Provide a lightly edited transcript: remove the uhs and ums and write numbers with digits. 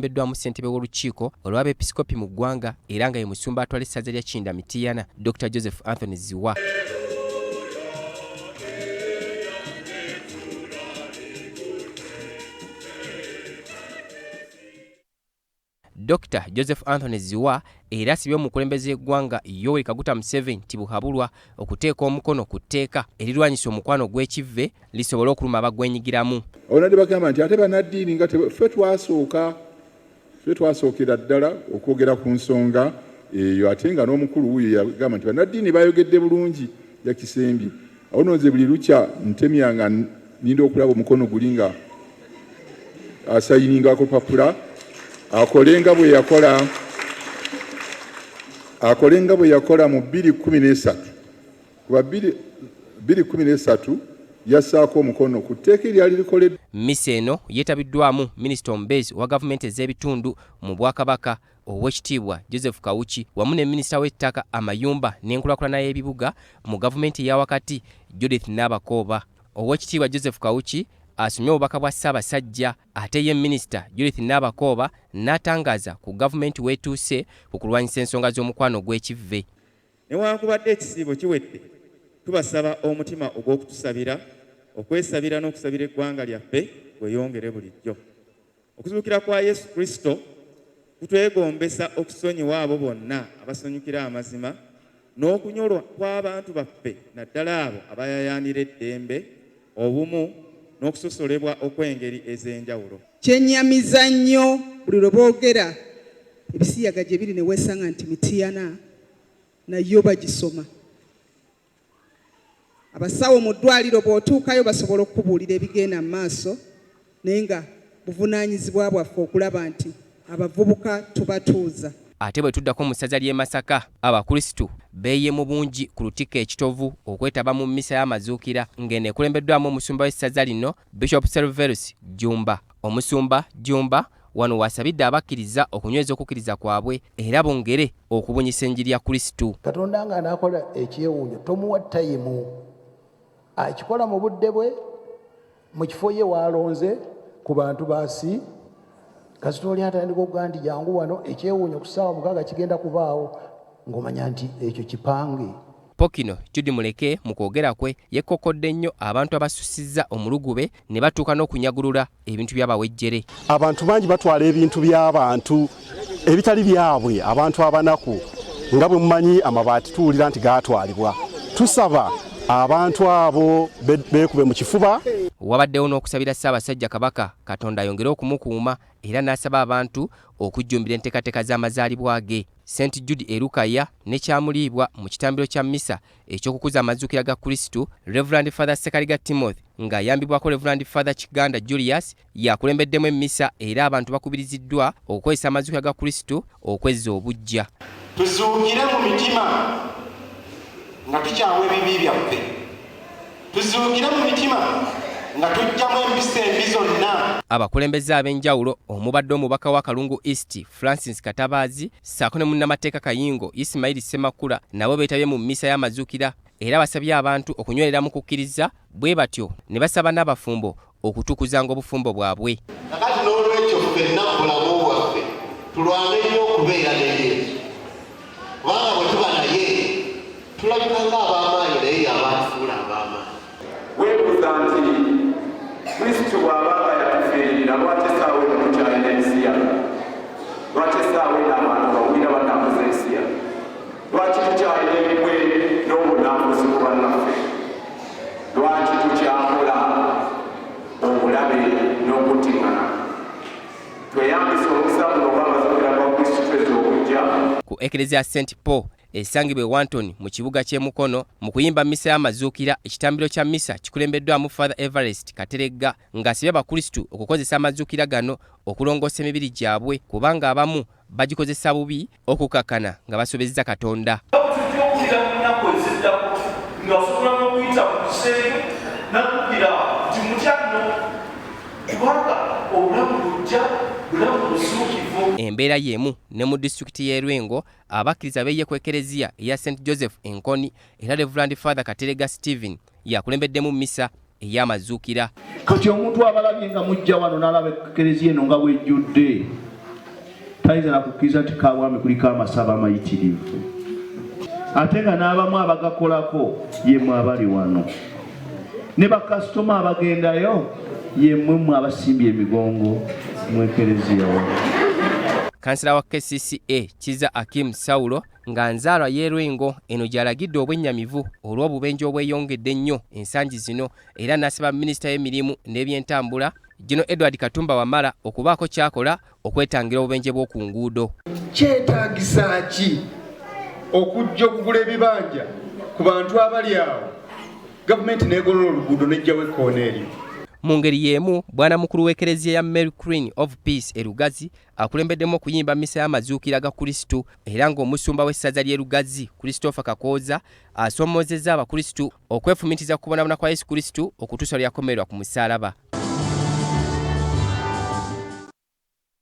ekulembeddwamu ssentebe w'olukiiko olw'abeepiskopi mu ggwanga era nga ye musumba atwala essaza lya Kinda Mityana, Dr Joseph Anthony Zziwa. Dokita Joseph Anthony Zziwa era asibye omukulembeze w'eggwanga Yoweri Kaguta Museveni Tibuhaburwa okuteeka omukono ku tteeka erirwanyisa omukwano gw'ekivve lisobole okuluma abagwenyigiramu. Awo bagamba nti ate bannaddiini nga ffe twasooka, ffe twasookera ddala okwogera ku nsonga eyo, ate nga n'omukulu wuuyo yagamba nti bannaddiini bayogedde bulungi yakisembye. Awo nno nze buli lukya ntemya nga ninda okulaba omukono guli nga asayininga ku papula, akole nga bwe yakola, akole nga bwe yakola mu 2013, kuba 2013 yassaako omukono ku tteeka eryali likoleddwa. Mmisa eno yeetabiddwamu minisita omubeezi owa gavumenti ez'ebitundu mu Bwakabaka, Oweekitiibwa Joseph Kawuki wamu ne minisita w'ettaka, amayumba n'enkulaakulana y'ebibuga mu gavumenti eya wakati, Judith Nabakooba. Oweekitiibwa Joseph Kawuki asomye obubaka bwa Ssaabasajja ate ye minisita Judith Nabakooba n'atangaaza ku gavumenti w'etuuse ku kulwanyisa ensonga z'omukwano gw'ekivve. Newankubadde ekisiibo kiwedde, tubasaba omutima ogw'okutusabira, okwesabira n'okusabira eggwanga lyaffe gweyongere bulijjo. Okuzuukira kwa Yesu Kristo kutwegombesa okusonyiwa abo bonna abasanyukira amazima n'okunyolwa kw'abantu baffe naddala abo abayayaanira eddembe, obumu n'okusosolebwa okw'engeri ez'enjawulo. Kyennyamiza nnyo buli lwe boogera ebisiyaga gye biri ne weesanga nti Mityana nayo bagisoma. Abasawo mu ddwaaliro bw'otuukayo basobola okukubuulira ebigenda mu maaso naye nga buvunaanyizibwa bwaffe okulaba nti abavubuka tubatuuza. Ate bwe tuddako mu ssaza ly'e Masaka, Abakristu beeyiye mu bungi ku Lutikko e Kitovu okwetaba mu mmisa y'Amazuukira ng'eno ekulembeddwamu omusumba w'essaza lino Bishop Serverus Jjumba. Omusumba Jjumba wano w'asabidde abakkiriza okunyweza okukkiriza kwabwe era bongere okubunyisa enjiri ya Kristu. Katonda nga anakola ekyewuunyo tomuwa tayimu, akikola mu budde bwe mu kifo ye waalonze ku bantu baasi. Kasita oli atandika okugamba nti jangu wano, ekyewuunyo ku ssaawa 6 kigenda kubaawo, ng'omanya nti ekyo kipange. Pokino Jude Muleke mu kwogera kwe yekkokkodde nnyo abantu abasusizza omulugube ne batuuka n'okunyagulula ebintu by'abawejjere. Abantu bangi batwala ebintu by'abantu ebitali byabwe, abantu abanaku nga bwe mumanyi amabaati tuwulira nti gaatwalibwa. Tusaba abantu abo beekube mu kifuba. Wabaddewo n'okusabira Ssaabasajja Kabaka Katonda ayongere okumukuuma era n'asaba abantu okujjumbira enteekateeka z'amazaalibwa ge. St Jude e Lukaya ne Kyamuliibwa mu kitambiro kya mmisa eky'okukuza amazuukira ga Kristu, Rev. Father Ssekaliga Timothy ng'ayambibwako Rev. Father Kiganda Julius y'akulembeddemu emmisa era abantu bakubiriziddwa okukozesa amazuukira ga Kristu okwezza obuggya. Tuzuukire mu mitima nga tukyawa ebibi byaffe. Tuzuukire mu mitima nga tuggyamu empisa embi zonna. Abakulembeze ab'enjawulo omubadde omubaka wa Kalungu East Francis Katabaazi ssaako ne munnamateeka Kayingo Ismail Ssemakula nabo beetabye mu mmisa y'amazuukira era basabye abantu okunywerera mu kukkiriza bwe batyo ne basaba n'abafumbo okutukuzanga obufumbo bwabwe. Kakati n'olwekyo ffenna mu bulamu bwaffe tulwane nnyo okubeera ne Yesu, kubanga bwe tuba naye tulabika ng'ab'amaanyi, naye y'aba atufuula ab'amaanyi. Weebuuza nti, Kristo bw'aba nga yatufiirira, lwaki essaawa eno tukyalina ebisiyaga? Lwaki essaawa eno abantu bagwira batambuza ebisiyaga? Lwaki tukyalina enkwe n'obunnanfuusi ku bannaffe? Lwaki tukyakola obulabe n'okuttiŋŋana? Tweyambise omukisa guno ogw'amazuukira gwa Kristo twezze obuggya. Ku Eklezia St Paul esangibwa e Wanton mu kibuga ky'e Mukono mu kuyimba mmisa y'amazuukira, ekitambiro kya mmisa kikulembeddwamu Father Everest Kateregga ng'asabye Abakristu okukozesa amazuukira gano okulongoosa emibiri gyabwe kubanga abamu bagikozesa bubi okukakkana nga basobezza Katonda. Tujja okuwulira mu nnaku eziddako ng'asobola n'okuyita mu kisenge n'akubira nti mutya nno kubanga obulamu bujja bulamu buzuukivu. Embeera y'emu ne mu disitulikiti y'e Lwengo abakkiriza beeyiye ku Ekereziya eya St Joseph e Nkoni era Rev. Father Kateregga Stephen y'akulembeddemu mmisa ey'amazuukira. Kati omuntu abalabye nga mujja wano n'alaba Ekereziya eno nga bw'ejjudde, Tayinza nakukkiriza nti Kabwami kuliko amasabo amayitirivu, ate nga n'abamu abagakolako yemwe abali wano, ne bakasitoma abagendayo yemwe mmwe abasimbye emigongo mu Ekereziya wano. Kansala wa KCCA Kizza Akim Saulo nga nzaalwa y'e Lwengo eno gy'alagidde obwennyamivu olw'obubenje obweyongedde ennyo ensangi zino era n'asaba minisita w'emirimu n'ebyentambula General Edward Katumba Wamala okubaako ky'akola okwetangira obubenje bw'oku nguudo. Kyetaagisa ki okujja okugula ebibanja ku bantu abali awo, gavumenti n'egolola oluguudo n'eggyawo ekkoona eryo? Mu ngeri y'emu, bwana mukulu w'Ekereziya ya Mary Queen of Peace e Lugazi akulembeddemu okuyimba mmisa y'amazuukira ga Kristu era ng'omusumba w'essaza ly'e Lugazi Christopher Kakooza asoomoozezza Abakristu okwefumintiriza ku kubonaabona kwa Yesu Kristu okutuusa lwe yakomererwa ku musaalaba.